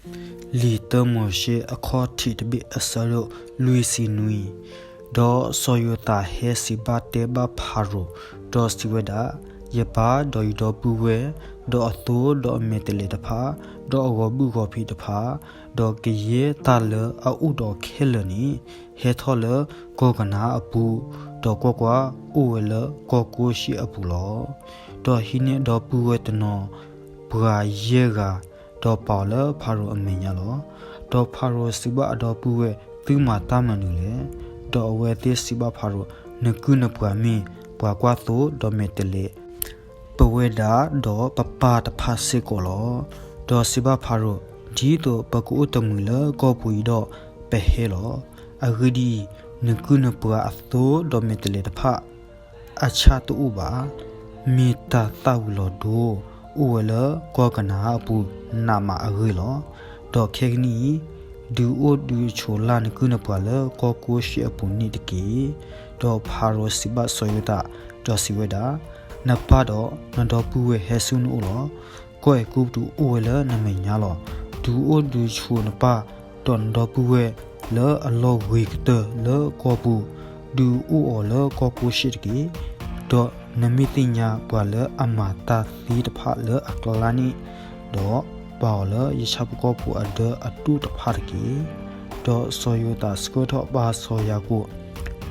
လံာ်တၢမိၤၡ့ အခီၣ်ထံးတဘ့ၣ် အဆၢဒိၣ်လွံၢ်ဆံနွံ. ဒီးစီၤယိၤသးဟဲစံးဘၣ်တဲဘၣ်ဖၤရိၤ, ဒီးစံးဝဲဒၣ်, ယပၢ်ဒီးယဒီပုၢ်ဝဲၢ်, ဒီးအသိဒီးအမဲာ်တဲးလဲးတဖၣ်, ဒီးအဂီၤဘုၣ်ဂီၤဖံးတဖၣ်, ဒီးကယဲၢ်တၢ်လၢအအိၣ်ဒီးခဲလၢာ်န့ၣ်, ဟဲထီၣ်လၢကီၢ်ကနၤအပူၤ, ဒီးကွၢ်ကွၢ်, အိၣ်ဝဲလၢကီၢ်ကိၢ်ၡ့ၣ်အပူၤလီၤ. ဒီးဟံးန့ၢ်အဒီပုၢ်ဝဲၢ်တနီၤ ပှၤယဲၢ်ဂၤ, ဒီးပာ်အီၤလၢဖၤရိၤအမဲာ်ညါလီၤ. ဒီးဖၤရိၤစံးဘၣ်အဒီပုၢ်ဝဲၢ်, သုမၤတၢ်မနုၤလဲၣ်. ဒီးအဝဲသ့ၣ်စံးဘၣ်ဖၤရိၤ, နကုၢ်နပှၤမ့ၢ်ပှၤကွၢ်သိဒီးမဲာ်တဲးလဲး, ပဝဲဒၣ်ဒီးပပၢ်တဖၣ်စ့ၢ်ကီးလီၤ. ဒီးစံးဘၣ်ဖၤရိၤ, ဒ်သိးပကအိၣ်တမှံၤလၢကီၢ်ပူၤအံၤဒီးပဟဲလီၤ. အဂ့ၢ်ဒ်အံၤ, နကုၢ်နပှၤအသိဒီးမဲာ်တဲးလဲးတဖၣ် အဆၣ်တအိၣ်ဘၣ်. မ့ၢ်တၢ်သၣ်ဝံၤလီၤဒိ အိၣ်ဝဲလၢကီၢ်ကနၤအပူၤနးမးအဂ့ၢ်လီၤ. ဒီးခဲကနံၣ်အံၤ, ဒုးအိၣ်ဒုးဆိးလၢ်နကုၢ်နပှၤလၢကီၢ်ကိၢ်ၡ့ၣ်အပူၤန့ၣ်တက့ၢ်. ဒီးဖၤရိၤစံးဘၣ်စီၤယိၤသး, ဒီးစံးဝဲဒၣ်, နပၢ်ဒီးနဒီပုၢ်ဝဲၢ်ဟဲဆူနအိၣ်လီၤ. ကီၢ်အဲၤကူပတူးအိၣ်ဝဲလၢနမဲာ်ညါလီၤ. ဒုးအိၣ်ဒုးဆိးနပၢ် ဒီးနဒီပုၢ်ဝဲၢ်လၢအလီၢ်ဂ့ၤကတၢၢ်လၢကီၢ်ပူၤ, ဒုးအိၣ်အီၤလၢကီၢ်ကိၢ်ၡ့ၣ်တက့ၢ်. ဒီးနမ့ၢ်သ့ၣ်ညါပှၤလၢအမၤတၢ်သ့တဖၣ်လၢအကျါန့ၣ်, ဒီးပာ်အီၤလၢယဆၣ်ဖိကီၢ်ဖိအဒၢအဒူၣ်တဖၣ်တက့ၢ်. ဒီးစီၤယိၤသးဆှၢထီၣ်ဘၣ်စီၤယၤကိာ်,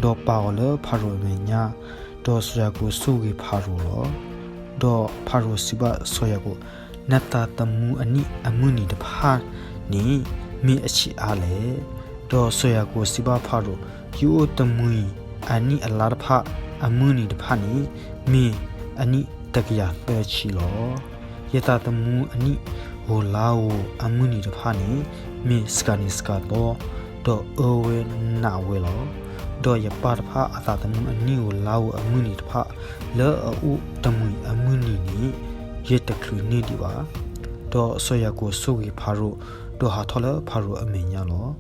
ဒီးပာ်အီၤလၢဖၤရိၤအမဲာ်ညါ, ဒီးစီၤယၤကိာ်ဆိၣ်ဂ့ၤဖၤရိၤလီၤ. ဒီးဖၤရိၤစံးဘၣ်စီၤယၤကိာ်, နသးသမူအနံၣ်အမုၢ်နံၤတဖၣ်န့ၣ် မ့ၢ်အဆံးအါလဲၣ်. ဒီးစီၤယၤကိာ်စံးဘၣ်ဖၤရိၤ, ယအိၣ်တမှံၤအနံၣ်အလါတဖၣ်အမုၢ်နံၤတဖၣ်န့ၣ် မ့ၢ်အနံၣ်တကယၤသၢဆံလီၤ. ယသးသမူအနံၣ်ဧိၤလါဧိၤအမုၢ်နံၤတဖၣ်န့ၣ် မ့ၢ်စှၤန့ၣ်စှၤသီ, ဒီးအၢဝဲနးဝဲလီၤ. ဒီးယပၢ်တဖၣ်အသးသမူအနံၣ်ဧိၤလါဧိၤအမုၢ်နံၤတဖၣ် လၢအအိၣ်တမှံၤအမုၢ်နံၤန့ၣ် ယတချုးန့ၢ်ဒံးဘၣ်. ဒီးစီၤယၤကိာ်ဆိၣ်ဂ့ၤဖၤရိၤ, ဒီးဟးထီၣ်လၢဖၤရိၤအမဲာ်ညါလီၤ.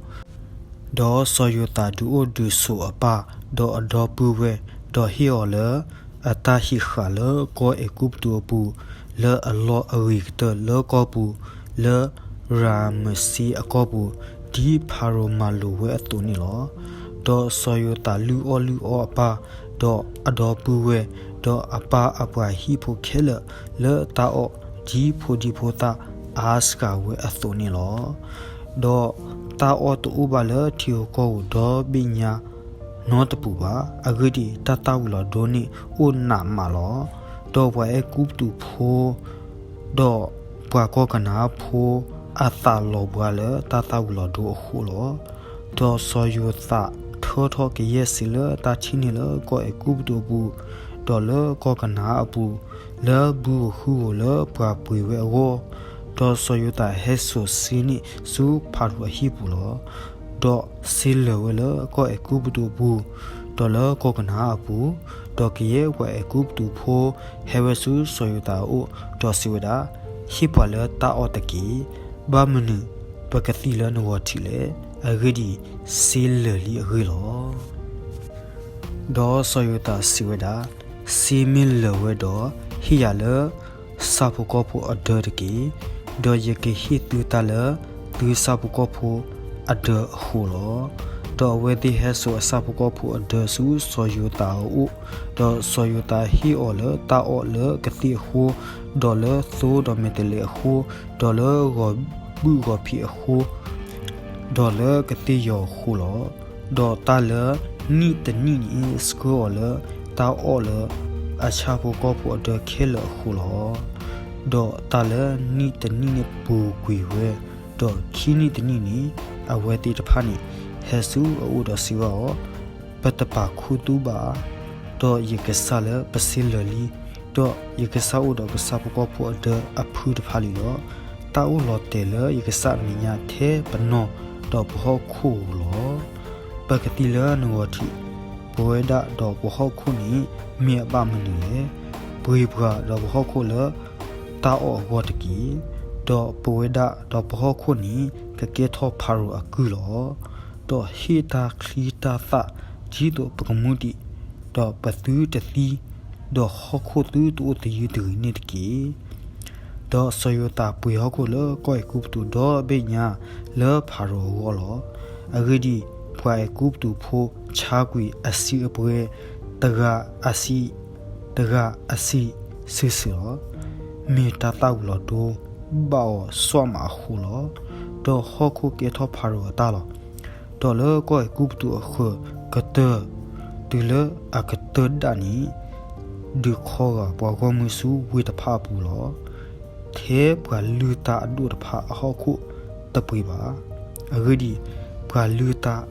ဒီးစီၤယိၤသးဒုးအိၣ်ဒုးဆိးအပၢ်, ဒီးအဒီပုၢ်ဝဲၢ်, ဒီးဟ့ၣ်အီၤလၢအတၢ်ဟံးဃာ်လၢကီၢ်အဲၤကူပတူးအပူၤ, လၢအလီၢ်အဂ့ၤကတၢၢ်လၢကီၢ်ပူၤ, လၢရၤမစ့အကီၢ်ပူၤ, ဒ်ဖၤရိၤမၤလိာ်ဝဲအသိးန့ၣ်လီၤ. ဒီးစီၤယိၤသးလုၢ်အီၣ်လုၢ်အီအပၢ်, ဒီးအဒီပုၢ်ဝဲၢ်, ဒီးအပၢ်အပှၤဟံၣ်ဖိခဲလၢာ်လၢတၢ်အီၣ်, ဒ်ဖိဒံဖိသၣ်အါစှၤဝဲအသိးန့ၣ်လီၤ. ဒီးတၢ်အီၣ်တအိၣ်ဘၣ်လၢထံဧိၤကီၢ်ဧိၤဒီဘ့ၣ်ညါနီတပူၤဘၣ်. အဂ့ၢ်ဒ်အံၤ, တၢ်သၣ်ဝံၤလီၤဒိန့ၣ်အိၣ်နးမးလီၤ. ဒီးပှၤအဲၤကူပတူးဖိ ဒီးပှၤကီၢ်ကနၤဖိအသးလီၤဘှါလၢတၢ်သၣ်ဝံၤလီၤဒိအဃိလီၤ. ဒီးစီၤယိၤသးထၢထီၣ်ကယဲၢ်စ့လၢတၢ်ထံၣ်န့ၢ်လၢကီၢ်အဲၤကူပတူးအပူၤ, ဒီးလၢကီၢ်ကနၤအပူၤ, လၢဘုဧိၤဟုဧိၤလၢပှၤပှ့ၤဝဲအဂီၢ်, ဒီးစီၤယိၤသးဟဲစိာ်စ့န့ၣ်ဆူဖၤရိၤအဟံၣ်ပူၤလီၤ. ဒီးစ့လၢာ်ဝဲလၢကီၢ်အဲၤကူပတူးအပူၤ, ဒီးလၢကီၢ်ကနၤအပူၤ, ဒီးကယဲၢ်ပှၤအဲၤကူပတူးဖိဟဲဝဲဆူစီၤယိၤသးအအိၣ်, ဒီးစံးဝဲဒၣ်, ဟ့ၣ်ပှၤလၢတၢ်အီၣ်တက့ၢ်. ဘၣ်မနုၤပကသံလၢနဂီၤထံးလဲၣ်. အဂ့ၢ်ဒ်အံၤ, စ့လၢာ်လံအဂ့ၢ်လီၤ. ဒီးစီၤယိၤသးစံးဝဲဒၣ်, စ့မ့ၢ်လၢာ်ဝဲဒီး, ဟ့ၣ်ယၤလၢဆၣ်ဖိကီၢ်ဖိအဒၢတက့ၢ်. ဒီးယကဟ့ၣ်သုတၢ်လၢသုဆၣ်ဖိကီၢ်ဖိအဒၢအဃိလီၤ. ဒီးအဝဲသ့ၣ်ဟဲစိာ်အဆၣ်ဖိကီၢ်ဖိအဒၢဆူစီၤယိၤသးအအိၣ်, ဒီးစီၤယိၤသးဟ့ၣ်အီၤလၢတၢ်အီၣ်လၢကသ့ၣ်အဃိ, ဒီးလၢသိဒီးမဲာ်တဲးလဲးအဃိ, ဒီးလၢဂီၤဘုၣ်ဂီၤဖံးအဃိ, ဒီးလၢကသ့ၣ်ယီၤအဃိလီၤ. ဒီးတၢ်လၢနံၣ်တနံၣ်န့ၣ် ဆှၢအီၤလၢတၢ်အီၣ်လၢအဆၣ်ဖိကီၢ်ဖိအဒၢခဲလၢာ်အဃိလီၤ. ဒီးတၢ်လၢနံၣ်တနံၣ်န့ၣ်ပူၤကွံာ်ဝဲ, ဒီးခံနံၣ်တနံၣ်န့ၣ် အဝဲသ့ၣ်တဖၣ်န့ၣ် ဟဲဆူအအိၣ်ဒီးစံးဘၣ်အီၤ, ပတပာ်ခူသူၣ်ဘၣ်, ဒီးယကစၢ်လၢပစ့လၢာ်လံ, ဒီးယကစၢ်အိၣ်ဒီးကစၢ်ဖိကီၢ်ဖိအဒၢအဖုတဖၣ်လံလီၤ. တၢ်အိၣ်လီၤတဲာ်လၢယကစၢ်အမဲာ်ညါထဲပနီၢ်ဒီးပဟီၣ်ခိၣ်ဧိၤလီၤ. ပကသံလၢနဂီၤထံး, ပဝဲဒၣ်ဒီးပဟီၣ်ခိၣ်န့ၣ် မ့ၢ်အဘၣ်မနုၤလဲၣ်. ပှ့ၤပှၤဒီးပဟီၣ်ခိၣ်လၢတၢ်အီၣ်အဂီၢ်တက့ၢ်. ဒီးပဝဲဒၣ်ဒီးပဟီၣ်ခိၣ်န့ၣ် ကကဲထီၣ်ဖၤရိၤအကုၢ်လီၤ. ဒီးဟ့ၣ်တၢ်ချံတၢ်သၣ်ဒ်သိးပကမူဒံး, ဒီးပသုတသံ, ဒီးဟီၣ်ခိၣ်သုတအိၣ်သယုၢ်တဂ့ၤန့ၣ်တက့ၢ်. ဒီးစီၤယိၤသးပှ့ၤဟီၣ်ခိၣ်လၢကီၢ်အဲၤကူပတူးဒီဘ့ၣ်ညါလၢဖၤရိၤအဂီၢ်လီၤ. အဂ့ၢ်ဒ်အံၤ, ပှၤအဲၤကူပတူးဖိဆါကွံာ်အစုအပှဲၤ တဂၤအစု တဂၤအစု စုာ်စုာ်လီၤ. မ့ၢ်တၢ်သၣ်ဝံၤလီၤဒိဘၣ်အီၤ စီၤမးအဃိလီၤ. ဒီးဟီၣ်ခိၣ်ကဲထီၣ်ဖၤရိၤအတၢ်လီၤ. ဒီးလၢကီၢ်အဲၤကူပတူးအဃၢၤကတၢၢ်တုၤလၢအကတၢၢ်ဒၣ်န့ၣ်, ဒုးခီဂာ်ပှၤဂီၢ်မုၢ်ဆူဝ့ၢ်တဖၣ်အပူၤလီၤ. ထဲပှၤလုၢ်တၢ်အဒိၣ်တဖၣ်အဟီၣ်ခိၣ်တပှ့ၤဘၣ်. အဂ့ၢ်ဒ်အံၤ, ပှၤလုၢ်တၢ်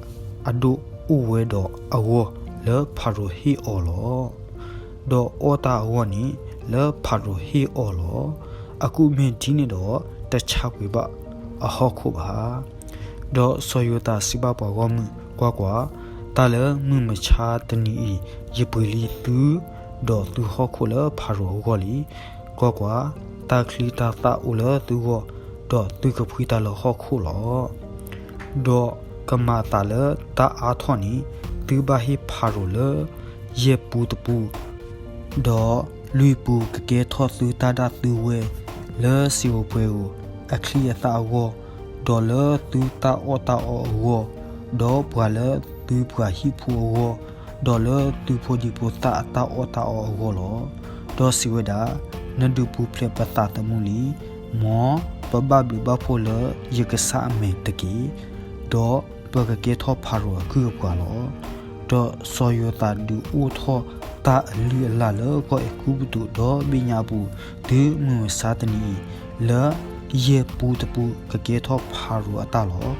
အဒိၣ်အိၣ်ဝဲဒီးအဂီၢ်လၢဖၤရိၤဟ့ၣ်အီၤလီၤ. ဒီးအီၣ်တၢ်အဂီၢ်န့ၣ် လၢဖၤရိၤဟ့ၣ်အီၤလီၤ. အကူၣ်မ့ၢ်ဒ်န့ၣ်ဒီး တဆါကွံာ်ဘၣ်အဟီၣ်ခိၣ်ဘၣ်. ဒီးစီၤယိၤသးစံးဘၣ်ပှၤဂီၢ်မုၢ်, ကွၢ်ကွၢ်, တၢ်လၢမုၢ်မဆါတနံၤအံၤ ယပှ့ၤလံသု ဒီးသုဟီၣ်ခိၣ်လၢဖၤရိၤအဂီၢ်လံ. ကွၢ်ကွၢ်, တၢ်ချံတၢ်သၣ်အိၣ်လၢသုဂီၢ်, ဒီးသုကဖှံတၢ်လၢဟီၣ်ခိၣ်လီၤ. ဒီးကမၤအသးလၢတၢ်အါထီၣ်န့ၣ်, သုဘၣ်ဟ့ၣ်ဖၤရိၤလၢယဲၢ်ပူတပူ, ဒီးလွံၢ်ပူကကဲထီၣ်သုတၢ်ဒၣ်သုဝဲလၢစံာ်ဧိၤပှဲၤဧိၤအချံအသၣ်အဂီၢ်, ဒီးလၢသုတၢ်အီၣ်တၢ်အီအဂီၢ်, ဒီးပှၤလၢသုပှၤဟံၣ်ဖိအဂီၢ်, ဒီးလၢသုဖိဒံဖိသၣ်အတၢ်အီၣ်တၢ်အီအဂီၢ်လီၤ. ဒီးစံးဝဲဒၣ်, နဒုးပူၤဖျဲးပသးသမူလံ, မ်ပဘၣ်ဘျုးဘၣ်ဖှိၣ်လၢယကစၢ်အမဲာ်တက့ၢ်, ဒီးပကကဲထီၣ်ဖၤရိၤအကုၢ်အပှၤလီၤ. ဒီးစီၤယိၤသးဒုးအိၣ်ထီၣ်တၢ်အလုၢ်အလၢ်လၢကီၢ်အဲၤကူပတူးဒီဘ့ၣ်ညါအပူၤ တုၤမုၢ်မဆါတနံၤအံၤ, လၢယဲၢ်ပူတပူကကဲထီၣ်ဖၤရိၤအတၢ်လီၤ.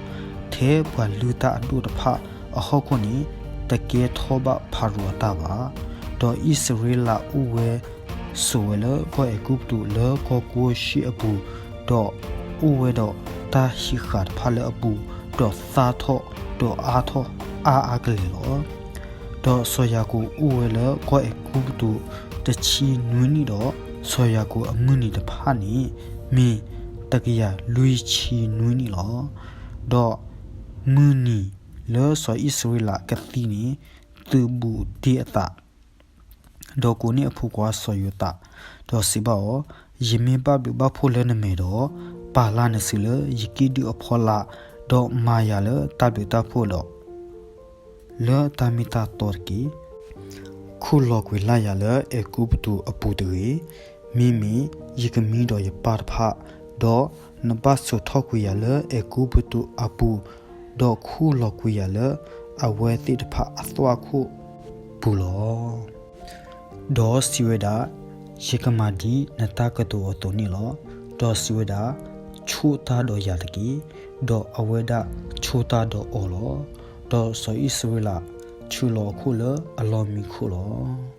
ထဲပှၤလုၢ်တၢ်အဒိၣ်တဖၣ်အဟီၣ်ခိၣ်န့ၣ် တကဲထီၣ်ဘၣ်ဖၤရိၤအတၢ်ဘၣ်. ဒီးအံၣ်စရ့လးအိၣ်ဝဲ ဆိးဝဲလၢကီၢ်အဲၤကူပတူးလၢကီၢ်ကိၢ်ၡ့ၣ်အပူၤ, ဒီးအိၣ်ဝဲဒီးတၢ်ဟံးဃာ်တဖၣ်လၢအပူၤ, ဒီးသၣ်ထီၣ်ဒီးအါထီၣ်အါအါကလဲာ်လီၤ. ဒီးစီၤယၤကိာ်အိၣ်ဝဲလၢကီၢ်အဲၤကူပတူးတဆံနွံနံၣ်ဒီး, စီၤယၤကိာ်အမုၢ်နံၤတဖၣ်န့ၣ် မ့ၢ်တကယၤလွံၢ်ဆံနွံနံၣ်လီၤ. ဒီးမုၢ်နံၤလၢစီၤအံၣ်စရ့လးကသံန့ၣ် သုးဘူးဒ့အသး, ဒီးကိးန့ၢ်အဖိခွါစီၤယိၤသး, ဒီးစံးဘၣ်အီၤ, ယမ့ၢ်ဘၣ်ဘျုးဘၣ်ဖှိၣ်လၢနမဲာ်ဒီး, ပာ်လၢ်နစုလၢယကံၣ်ဒုၣ်အဖီလာ်, ဒီးမၤယၤလၢတၢ်ဘျုးတၢ်ဖှိၣ်ဒီး လၢတၢ်မ့ၢ်တၢ်တီတက့ၢ်. ခူၣ်လီၤကွံာ်လၢ်ယၤလၢအဲၤကူပတူးအပူၤတဂ့ၤ. မ့မ့ၢ်ယကမံဒီးယပၢ်တဖၣ်, ဒီးနဘၣ်စိာ်ထီၣ်ကွံာ်ယၤလၢအဲၤကူပတူးအပူၤ, ဒီးခူၣ်လီၤကွံာ်ယၤလၢအဝဲသ့ၣ်တဖၣ်အသွၣ်ခိၣ်ပူၤလီၤ. ဒီးစံးဝဲဒၣ်, ယကမၤဒ်နတၢ်ကတိၤအသိးန့ၣ်လီၤ. ဒီးစံးဝဲဒၣ်, ဆိၣ်တၢ်ဒီးယၤတက့ၢ်. ဒီးအဝဲဒၣ်ဆိၣ်တၢ်ဒီးအီၤလီၤ. ဒီးစီၤအံၣ်စရ့လးဆူးလီၤအခိၣ်လၢအလီၢ်မံခိၣ်လီၤ.